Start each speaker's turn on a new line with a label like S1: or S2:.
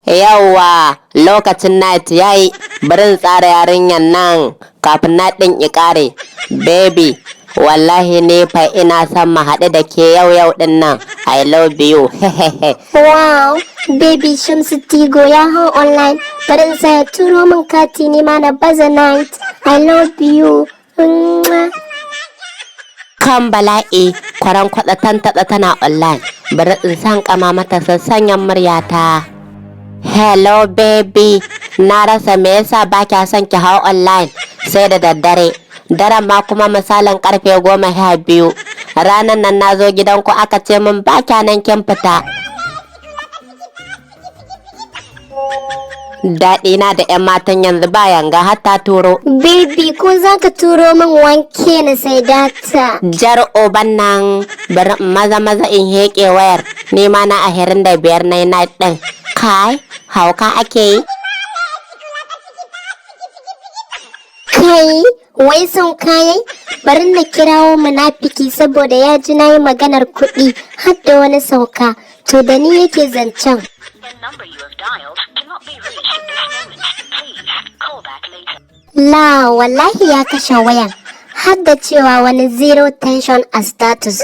S1: Yawwa, lokacin night yayi, bari in tsara yarinyar nan kafin night ɗin ya ƙare. Baby, wallahi ne fa ina son mu haɗu da ke yau yau ɗin nan. I love you.
S2: Wow, baby Shamsu Tigo ya hau online. Bari in sa ya turo min kati ni ma na baza night. I love you. Mwah.
S1: Kan bala'i, kwaran kwaɗa tantaɗa tana online. Bari in san kama mata sassanyan muryata. Hello baby, na rasa me yasa ba kya son ki hau online sai da daddare. Daren ma kuma misalin karfe 12. Ranan nan na zo gidanku aka ce min ba kya nan, kin fita. Daɗi na da 'yan matan yanzu ba yanga, har ta turo.
S2: Baby, ko za ka turo min wanke na sai data?
S1: Jar oban nan, bari in maza maza in heƙe wayar. Ni ma na 25 na night ɗin. Kai, hauka ake yi.
S2: Kai, wai son kayan? Bari na kirawo munafiki saboda ya ji na yi maganar kuɗi har da wani sauka. To, da ni yake zancen.
S3: The number you have dialed cannot be reached at this moment. Please call back later.
S2: La, wallahi ya kashe wayan. Har da cewa wani zero tension a status.